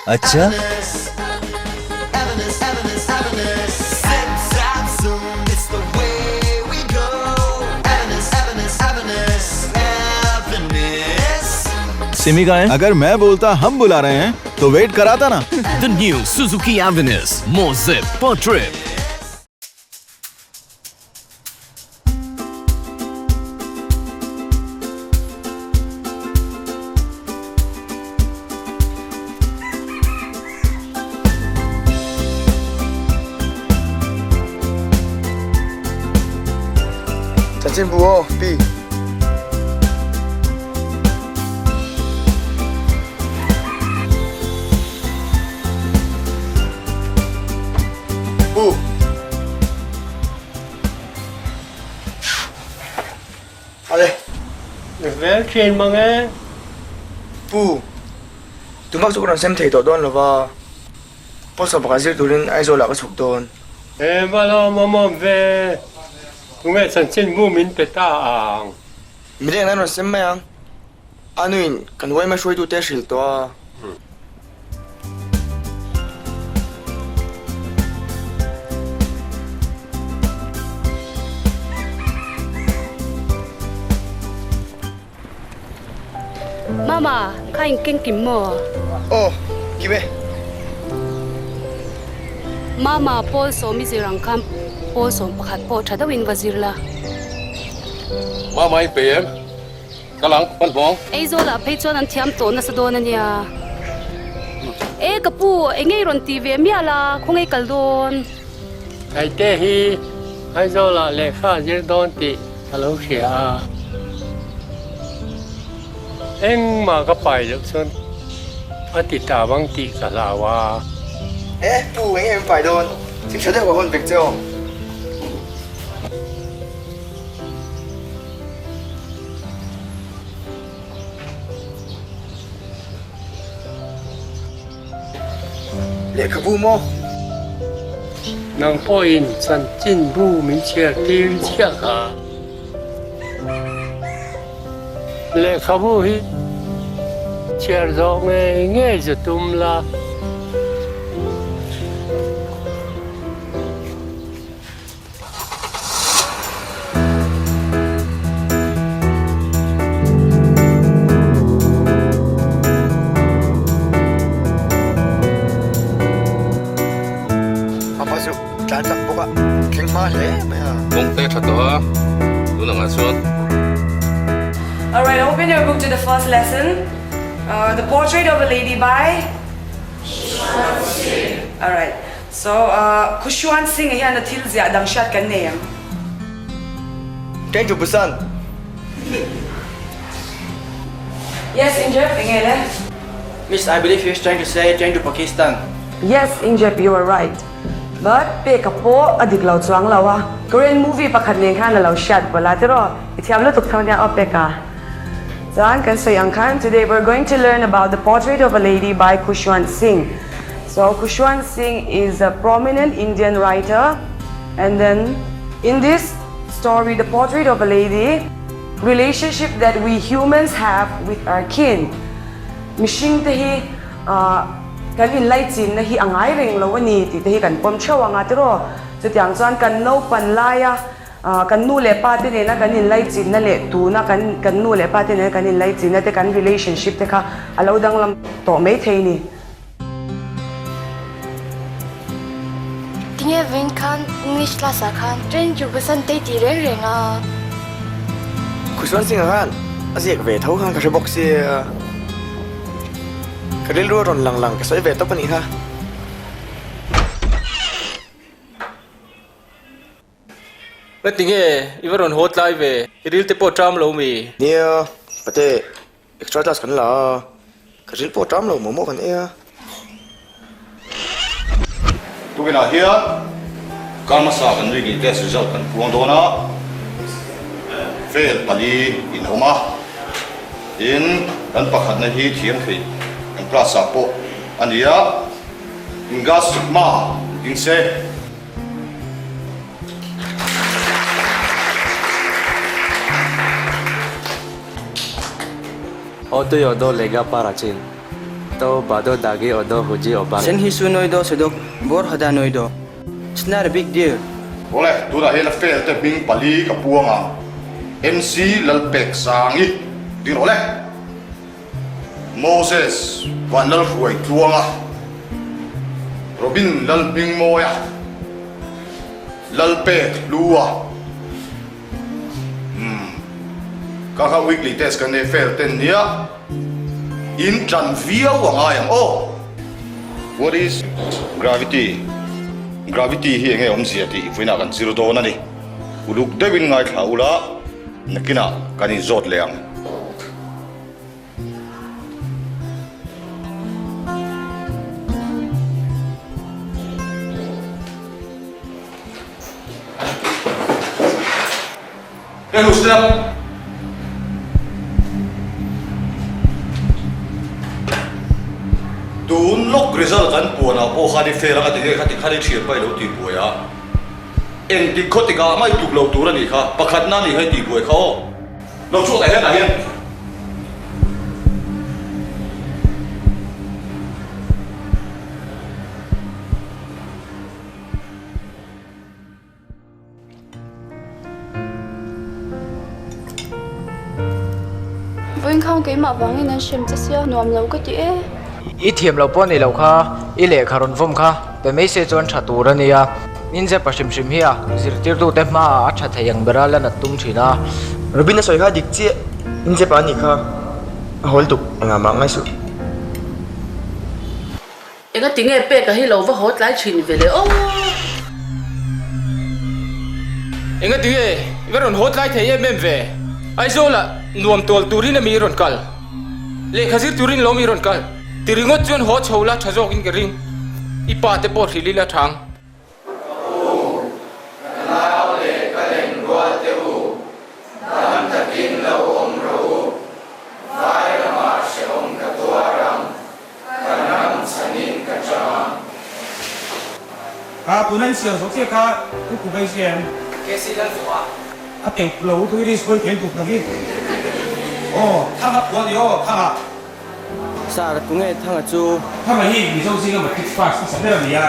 Acha. Simi कहाँ है? अगर मैं बोलता हम बुला रहे हैं तो वेट कराता ना। The new Suzuki Avenis. More zip per trip. Chanchinbu aw, Pi. Pu. Ale. Vel thin mang e. Pu. Tumak chu ka rawn sem thei tawh dawn lova, Pawlsawm pakhat zir turin Aizawl ah ka chhuk dawn. He va lawm awm ve. Tunge chanchinbu min pe ta ang. Midang an rawn sem mai ang. A nuin kan yma hruaitute a hrilh tawh a. Mama, kha in keng kim maw? Aw, kim e. Mama, Paul sawm i zir ang khan Paul 11 pawh tha deuhin va zir la. Mama in pe em? Ka lang pan hmawng. Aizawl ah phei chuan an thiam tawh nasa dawn a nia. E ka pu, eng nge i rawn ti ve mial a, khawnge i kal dawn? Kaite hi Aizawl ah lehkha a zir dawn tih ka lo hria a. Engmah ka pai loh chuan a ti ta vang tih ka hlau a. E pu, eng nge min pai dawn? Thil tha deuh ka hawn vek che aw. Lehkhabu maw? Nang pawhin chanchinbu min chhiar tir chiah a. Lehkhabu hi chhiar zawh ngei ngei chu tum la. Papa chu tlan chak bawk a, thleng hma hle mai a. Kawng te tha tawh a, tun angah chuan. Alright, open your book to the first lesson, The Portrait of a Lady by Khushwant Singh. Alright. So, Khushwant Singh-a hian a thil ziah dang hriat kan nei ang. Train to Busan. Yes, Injep, eng nge le? Miss, I believe he is trying to say train to Pakistan. Yes, Injep, you are right. But, peka pawh a dik lo chuang lo a. Korean movie pakhat nen khan a lo hriat bawlh a, tiraw? I thiam lutuk tho nia aw peka. Chuan kan sawi ang khan, today we're going to learn about the portrait of a lady by Khushwant Singh. So Khushwant Singh is a prominent Indian writer and then in this story the portrait of a lady relationship that we humans have with our kin mihring te hi ah kan inlaichinna hi a ngai reng lo a ni tih te hi kan pawm theuh ang a tiraw chutiang chuan kan naupan laia Kan nu leh pa te nena kan inlaichinna leh tuna kan kan nu leh pa te nena kan inlaichinna te kan relationship te kha a lo danglam tawh mai thei ni. Tinge vawiin khan English class ah khan train chu Busan te i ti reng reng a. Khusuan Singh-a khan a ziak ve tho khan ka hre bawk sia. Ka rilru a rawn lang lang ka sawi ve tawp a nih kha. Ka ti nge, i va rawn haw tlai ve, i ril te pawh ṭam lo mi? Nia, pate, extra class kan la a, ka ril pawh ṭam lo momo kan ei a. Tukinah hian Karmasa kan reading test result kan puang dawn a, fail pali in awm a, tin kan pakhatna hi thiam theih kan class ah pawh a ni a, Inga Sukma ding se. Auto yodo lega para chin. To Bado Dagi Odo Huji Oba. Sen hi su noi do sedok bor hada noi do. It's not a big deal. Awle, tunah hian a fail te hming pali ka puang ang. MC Lalpeksangi ding rawh le. Moses Vanlalhruai Tluanga, Robin Lalhmingmawia, Lalpek Hlua. Umm. Ka kha weekly test kan nei fail ten nia. In tlan viau a ngai ang aw. What is gravity? Gravity hi enge awmzia tih vawiinah kan zir dawn a ni. Uluk deuhin ngaithla ula nakinah kan inzawt leh ang. Ka hnu step. Tun lawk result kan puan ah pawh khan i fail a ka ti nge kha ti khan i thian pa i lo tih buai a. Engtik khaw tikah mah i tluk lo tur a nih kha, pakhatna a nih kha i tih buai kha aw. Lo chhuak leh hetah hian. Vawiinkhang keimah vangin an hrem che sia, nuam lo ka ti e. I thiam lo pawh ni lo kha, i lehkha rawn vawm kha pe mai se chuan tha tur a nia. Min zep a hrim hrim hi a, zirtirtute hmaah a tha thei ang bera la nat tum thin a. Robin a sawi kha dik chiah, in zep a nih kha, a hawl tuk engah mah ngai suh. Enga ti nge pek a hi lo va haw tlai thin ve le aw. Enga ti nge i va rawn haw tlai thei em em ve? Aizawl ah nuam tual turin ami i rawn kal? Lehkha zir turin lo mi i rawn kal? Ti ringawt chuan haw chho la tha zawkin ka ring. I pa te pawh hrilh ila thang. Ka u, ka nau leh ka lenrual te u, dam takin lo awm rawh u, vai ramah hrehawm ka tuar ang, kan ram chhanin ka chang ang. Ka tuna in siam zawh chiah kha u ku vei si em? KC Lalzuah. A teuh lo tui risk pawhin keng tuk tak i. Aw, Thanga phuah ni aw, Thanga. Sir, tunge Thanga chu? Thanga hi Mizo zinga matric pass hmasa ber a ni a.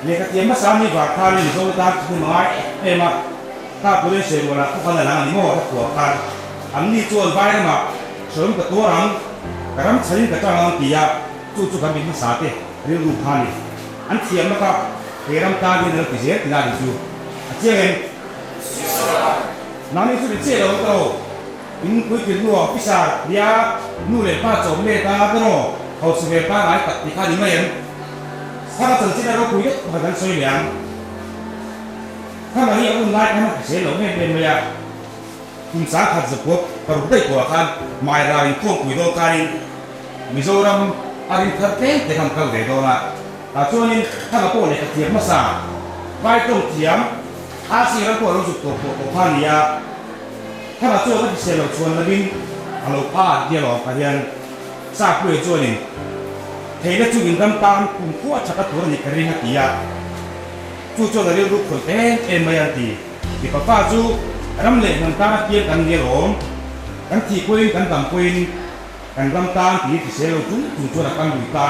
Lehkha thiam hmasa mi var khanin Mizo tan thahnem a ngai em em a. Kha Pune Seirualah khaw khan a lang a ni maw? Ka thuah khan an ni chuan vai ramah hreawm ka tuar ang, ka ram chhanin ka tang ang ti a, chu chu kan mi hmasa te rilru kha a ni. An thiamna kha he ram tan hian a lo ti zel tina a ni chu. A chiang em? Nangni chu ri chiah lo ka lo. In puitling hnuah officer nia nu leh pa chawm let a ka raw hausa ve pangai tak ti kha ni mai em? Thanga chanchin a ropui deuh pakhat an sawi leh ang. Thanga hi a hun lai khan a hrisel lo em em mai a, kum sangkhat zapawp paruk daih tawhah khan Mairau in khawmpui dawn khanin Mizoram a rin thar tlem te khan kal ve dawn a, tah chuanin Thanga pawh lehkha thiam hmasa vai tawng thiam Asia ram pawh a lo zuk tawh pawh tawh kha a ni a. Thanga chuan a hrisel lo chuan lovin a lo pa an tia lawm kha hian Sakpuia chuanin theihna chu in ram tan kum khua chak a tur a nih ka ring a ti a, chu chuan a rilru khawih ta em em mai an ti. Mipa pa chu ram leh hnam tan a piang kan ni alawm, kan thih pawhin kan dam pawhin kan ram tan tiin hrisel lo chung chung chuan a kal lui ta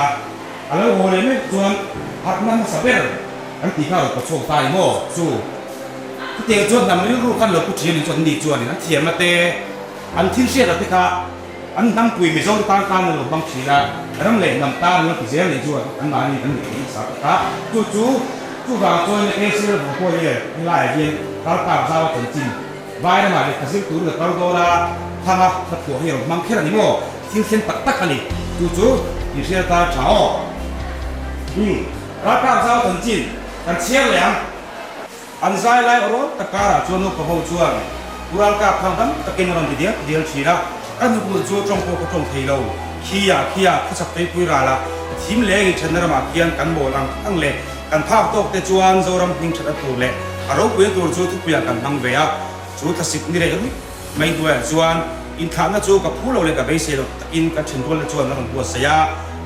a, a lo haw leh meuh chuan harhna hmasa ber kan tih kha a rawn pawchhuak ta i maw chu. Chutiang chuan hnam rilru khan lo pu ṭhian in chuan ni chuanin an thiamna te, an thil hriatna te kha an hnampui Mizo te tan tan an lo hmang ṭhin a, ram leh hnam tan an lo ti zel nih chuan anmahni an ni thei nasa tak a. Chu chu chuvang chuan Asia ram pawh hian helaiah hian ralkap zau a chanchin vai ramah lehkha zir turin a kal dawn a, thanga hla phuah hi a rawn hmang kher a ni maw? Thil thleng tak tak a ni. Chu chu inhriat atan a ṭha aw. Umm, ralkap zau a chanchin kan chhiar leh ang. An zai lai awrawl tak karah chuan nupa ho chuan U Ralkap khan dam takin a rawn ti dial dial thin a, ka hnukul chu tawng pawh ka tawng thei lo. Khia khia khawchhak tuipui ralah ka thim leng in thenna ramah khian kan mawl ang ang leh kan phak tawk te chuan Zoram hming that a tur leh a ropui a tur chu thupuiah kan hmang ve a, chu thlasik ni reh ruih mai hnuaiah chuan inthlahna chu ka phu lo leh ka beisei lo takin kan thenrualna chuan a rawn buatsaih a,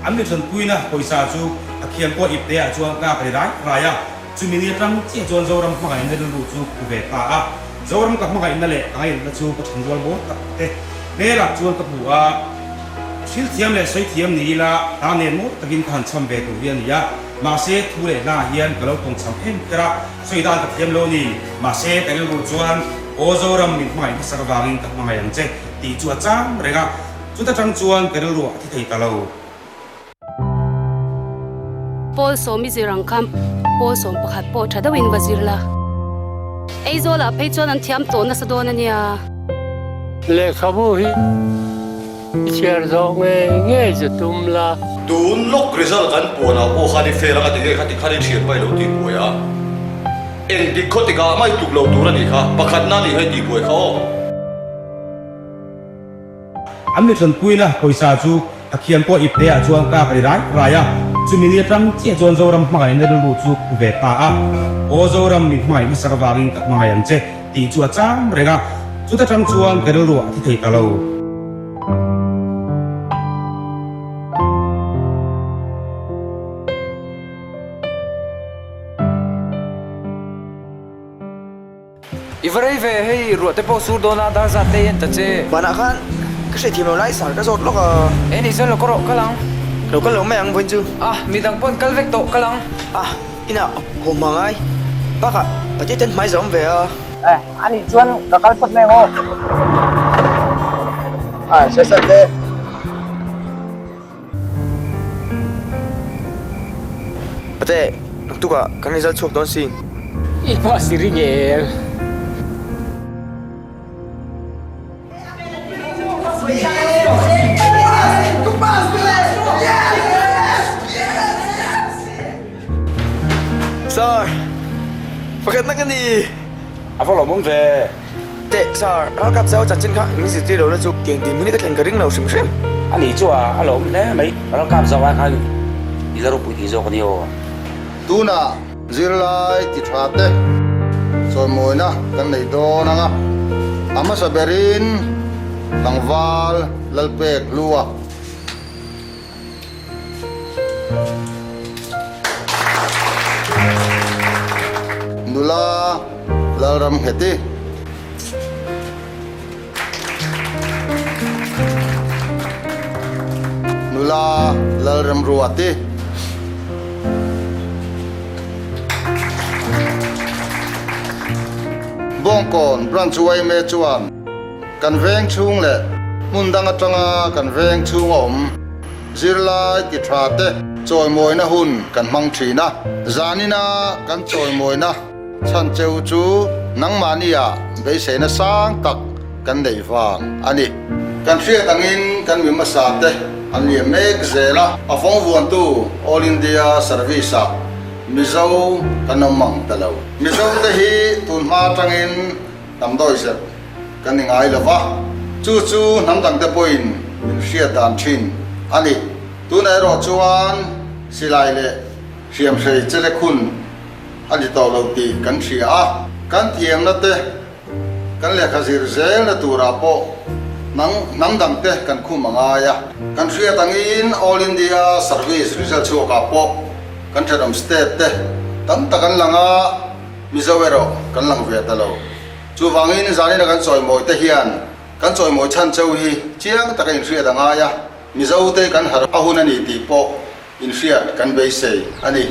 an mi thanpuina pawisa chu ka khian pawh ipte ah chuan ka ka ri rai rai a. Chumi ni atang chiah chuan Zoram hmangaihna rilru chu pu ve ta a, Zoram ka hmangaihna leh ka ngaihna chu ka thenrual mawl tak te hmelah chuan ka hmu a. Thil thiam leh sawi thiam ni ila ta nen mawi takin ka han cham ve tur hi a ni a, mahse thu leh hla hian ka lo tawng cham em kher a, sawi dan ka thiam lo a ni. Mahse ka rilru chuan Aw Zoram min hmangaih hmasak avangin ka hmangaih ang che tih chu a chang reng a, chuta tang chuan ka rilru a thi thei ta lo. Pawl sawm i zir ang khan pawl 11 pawh tha deuhin va zir la. Aizawlah phei chuan an thiam tawh nasa dawn a nia. Lehkhabu hi chhiar zawh ngei ngei chu tum la. Tun lawk result kan puan ah pawh khan i fail anga tinge kha tikhan i thian mai lo tih buai a. Engtik khaw tikah mai tluk lo tur a nih kha, pakhatna a nih kha i tih buai kha aw. An mi ṭanpuina pawisa chu a khian pawh ipte ah chuan ka kali rai rai a, chumi ni aṭang chiah chuan Zoram hmangaihna rilru chu pu ve ta a, Aw Zoram min hmangaih hmasak avangin ka hmangaih ang che tih chu a chang reng a, chuta ṭang chuan ka rilru a thi thei ta lo. I va rei ve, hei ruah te pawh sur dawn a, dar zat te i en ta che. Banah khan ka hriatthiam lo lai sar ka zawt lawk a. E ni chuan lo ka rawh kal ang. Lo kal lo mai ang vawiin chu. Ah, midang pawn kal vek tawh kal ang. Ah, inah haw hma ngai. Bakah Pathian ten hmai zawm ve a. Eh, a nih chuan ka kal phawt mai ang aw. Ah, hre sat te. Pate, naktukah kan result chhuak dawn si. I pass i ring em? Sir, pakhat na ka ni. A va lawmawm ve. Teh sir, ralkap zau chanchin kha min zirtir lo na chu keng tin minute a thleng ka ring lo hrim hrim. A nih chu a, a lawm hle mai. Ralkap zau ai khan i la ropui tih zawk a ni aw. Tunah zirlai ti tha te chawimawina kan nei dawn ang a, a hmasa berin tlangval Lalpek Hlua. Nula Lalramngheti. Nula Lalremruati. Bawngkawn Branch yma chuan kan veng chhung leh hmun dang atanga kan veng chhung a awm. Zirlai ti tha te chawimawina hun kan hmang thin a, zanina kan chawimawina chhan cheu chu nangmahnia beiseina sang tak kan neih vang a ni. Kan hriat angin kan mi hmasa te an liam mek zel a, a fawng vuantu All India Service ah Mizo kan awm mang ta lo. Mizo te hi tun hma atangin hnam dawihzep kan ni ngai lo va, chu chu hnam dangte pawhin min hriat dan thin a ni. Tunah erawh chuan silai leh hriamhrei chelek hun a ni tawh lo tih kan hria a, kan thiamna te kan lehkha zir zelna turah pawh hnam dangte kan khum a ngai a. Kan hriat angin All India Service result chhuakah pawh kan thenawm state te tam tak an lang a, Mizo erawh kan lang ve ta lo. Chuvangin zanina kan chawimawi te hian kan chawimawi chhan cheu hi chiang taka inhriat a ngai a, Mizo te kan harh a hun a ni tih pawh inhriat kan beisei a ni.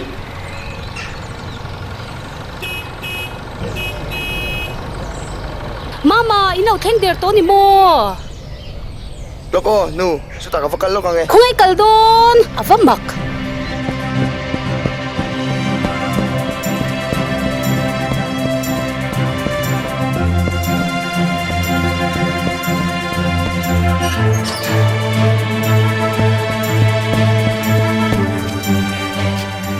Mama, in lo thleng der tawh ni maw? Lawk aw, nu, chutah ka va kal lawk ang e. Khawngaih kal dawn, a va mak.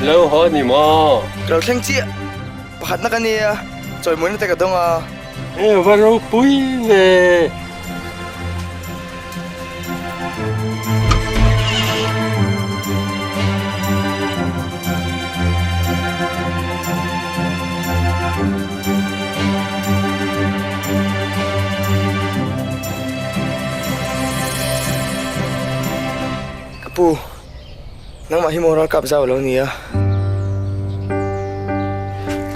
Lo haw ni maw? Ka lo thleng chiah. Pakhatna ka nia, chawimawina te ka dawng a. E va ropui ve. Ka pu, nangmah hi maw ralkap zau lo nia.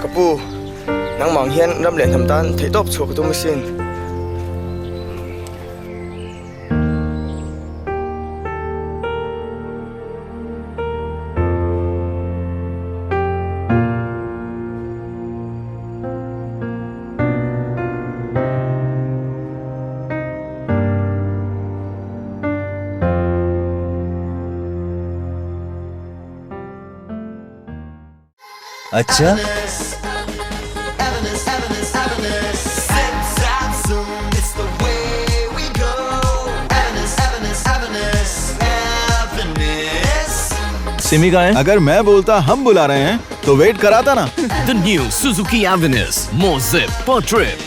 Ka pu, nangmah ang hian ram leh hnam tan theihtawp chhuah ka tum asin. अच्छा सिमी कहाँ है अगर मैं बोलता हम बुला रहे हैं तो वेट कराता ना The new Suzuki Avenis. More zip per trip.